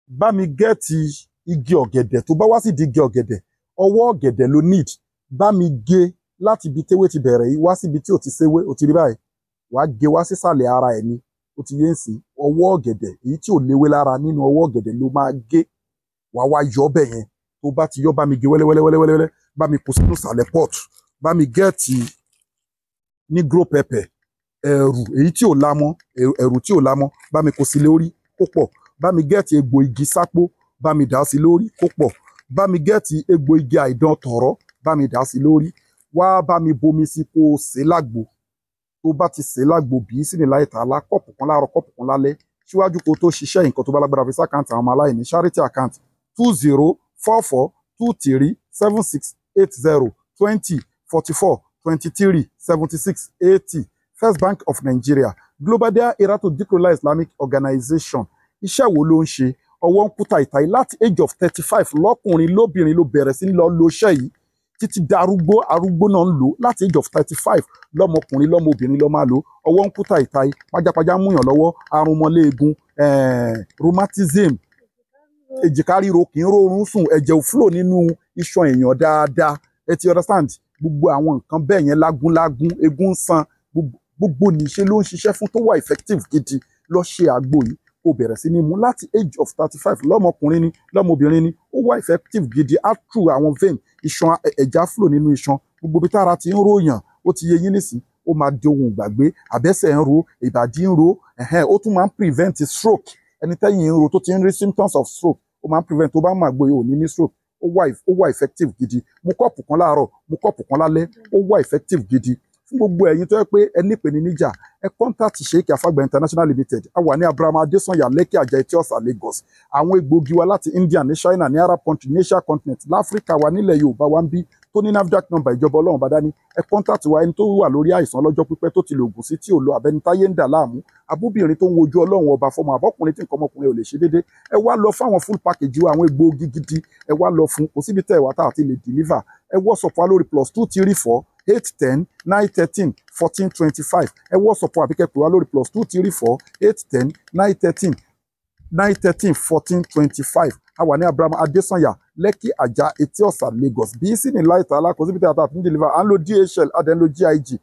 Bá mi get igi ọ̀gẹ̀dẹ̀. Tó bá wá sí di igi ọ̀gẹ̀dẹ̀, ọwọ́ ọ̀gẹ̀dẹ̀ ló need. Bá mi gé láti ibi téwé ti bẹ̀rẹ̀ yìí wá síbi tí ò ti séwé. Ó ti rí báyìí, wàá gé wá sísàlẹ̀ ara ẹ̀ ni. Ó ti yé ń sìn. Ọwọ́ ọ̀gẹ̀dẹ̀ èyí tí ò léwé lára nínú ọwọ́ ọ̀gẹ̀dẹ̀ ló máa gé. Wàá wá yọ ọbẹ̀ yẹn. Tó bá ti yọ, bá mi gé wẹ́lẹ́wẹ́lẹ́wẹ́lẹ́wẹ́lẹ́, bá mi kó sínú ìsàlẹ̀ pot. Bá mi get negro pepper, ẹ̀rù èyí tí ò lámọ́, ẹ̀rù tí ò lámọ́, bá mi kó sí lórí kó pọ̀. Bá mi get egbò igi sápó, bá mi dà sí lórí kó pọ̀. Bá mi get egbò igi àìdán tọ̀rọ̀, bá mi dà sí lórí. Wá bá mi bomi sí kó o sè lágbo. Tó bá ti sè lágbo, bí sí ní láì tààlà, kọ́ọ̀pù kan láàárọ̀, kọ́ọ̀pù kan lálẹ́, síwájú kó tó ṣiṣẹ́. Nǹkan tó bá lágbára, fi sí account àwọn ọmọ aláìní, charity account: 2044237680, 2044237680, First Bank of Nigeria, Global Dahiratu Dhikrlahi Islamic Organization. Iṣẹ́ wo ló ń ṣe? Ọwọ́ ń kú tàìtàì láti age of 35. Lọ́kùnrin lóbìnrin ló bẹ̀rẹ̀ sí ní lọ lo iṣẹ́ yìí títí darúgbó. Arúgbó náà ń lò láti age of 35. Lọ́mọkùnrin, lọ́mọbìnrin ló máa lò. Ọwọ́ ń kú tàìtàì, pajápajá ń múyàn lọ́wọ́, arúmọléegun, rheumatism, èjìká ríro, kì í rórun sùn, ẹ̀jẹ̀ ò flow nínú iṣan èèyàn dáadáa. Ẹ ti understand? Gbogbo àwọn nǹkan bẹ́ẹ̀ yẹn, lágúnlágún, egun ń san, gbogbo níṣe ló ń ṣiṣẹ́ fún, tó wà effective gidi. Lọ ṣe àgbo yìí, kó bẹ̀rẹ̀ sí ní mú láti age of 35. Lọ́mọkùnrin ni, lọ́mọbìnrin ni, ó wà effective gidi. Á true àwọn vein, iṣan, ẹ̀já flow nínú iṣan, gbogbo ibi tára ti ń ròyàn. Ó ti yé yín nísìn. Ó máa di ohun ìgbàgbé. Àbẹ́sẹ̀ ń ro, ìbàdí ń ro, ẹ̀hẹ́n. Ó tún máa ń prevent stroke. Ẹni tẹ́yìn ń ro, tó ti ń rí symptoms of stroke, ó máa ń prevent. Tó bá mọ̀ àgbo yìí, ò ní ní stroke. Ó wà effective gidi. Mu kọ́ọ̀pù kan láàárọ̀, mu kọ́ọ̀pù kan lálẹ́. Ó wà effective gidi. Fún gbogbo ẹ̀yin tó yẹ pé ẹ nípèníjà, ẹ contact Sheikh Afagba International Limited. A wà ní Abraham Adesanya, Lekki, Ajah, Etí-Ọ̀sà, Lagos. Àwọn egbòogi wa láti India, ní China, ní Arab country, ní Asia continent, láfíríkà wa, nílẹ̀ Yorùbá wa ń bí, tó ní NAFDAC number ìjọba Ọlọ́run bá dání, ẹ contact wa. Ẹni tó wà lórí àìsàn ọlọ́jọ́ pípẹ́, tó ti lò ògùn sí tí ò lọ, àbẹnitáyé ń dà láàmú, abóbìnrin tó ń wojú Ọlọ́run ọba fọmọ, àbọ́kùnrin tí nǹkan ọmọkùnrin ò lè ṣe déédé, ẹ wá lọ fáwọn full package wa, àwọn egbòogi gidi. Ẹ wá lọ fún. Kò síbi tẹ́ ẹ wá tá àti lè deliver. Ẹ WhatsApp wa lórí +2348109131425. Ẹ WhatsApp wa àbí kẹ́ pè wá lórí +2348109131425. A wà ní Abraham Adesanya, Lekki, Ajah, Etí-Ọ̀sà, Lagos. Bí sí ní láìta alákòóso síbi tí a ta àti ń deliver. À ń lo DHL, a dẹ̀ ń lo GIG.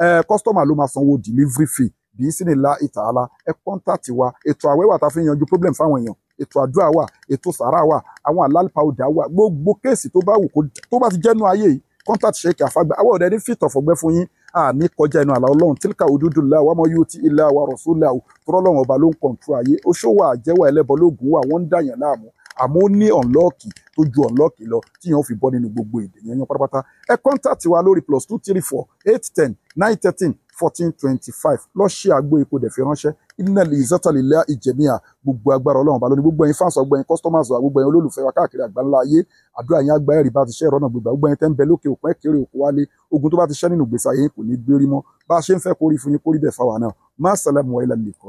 Ẹ customer ló máa sanwó delivery fee. Bí sí ní láìta alá, ẹ contact wa. Ètò àwẹ̀ wà tá a fi ń yanjú problem fáwọn èèyàn. Ètò àdúrà wà, ètò sàrà wà, àwọn àlálì powder wà. Gbogbo case tó bá wù kó tó bá ti jẹ́nu ayé yìí, contact Sheikh Afagba. Àwọn ọ̀dẹ́ ní fìtọ̀ fọ̀gbẹ́ fún yín. A ní kọjá inú àlà Ọlọ́run. Tilka hududullahi wa man yuti illaha wa rasulahu. Tọ́lọ́run ọba ló ń control ayé. Oṣó wà, àjẹwà, ẹlẹ́bọ lóògùn wà, wọ́n ń dàyàn láàmú, àmọ́ ó ní unlock tó ju unlock lọ tí yẹn ó fi bọ́ nínú gbogbo èdè yẹn yan pátápátá. Ẹ contact wa lórí +2348109131425. Lọ ṣe àgbo epo dẹ̀ fi ránṣẹ́. Innal izzata lillahi jami'a. Gbogbo agbára, Ọlọ́run ọba lónìí. Gbogbo ẹ̀yin fans, gbogbo ẹ̀yin customers wa, gbogbo ẹ̀yin olólùfẹ́ wa káàkiri àgbáńlá ayé, àdúrà yín àgbà, ẹ̀rí bá ti ṣe ìrọ́nà gbogbo. Gbogbo ẹ̀yin tẹ́ ń bẹ lókè òkun, ẹ̀ kéré òkú wálé. Ogun tó bá ti ṣẹ́ nínú ìgbésí ayé yín kò ní gbérí mọ́. Bá a ṣe ń fẹ́ kórí fún yín, kórí bẹ́ẹ̀ fáwa náà. Má sàlámù wa ilal liqa.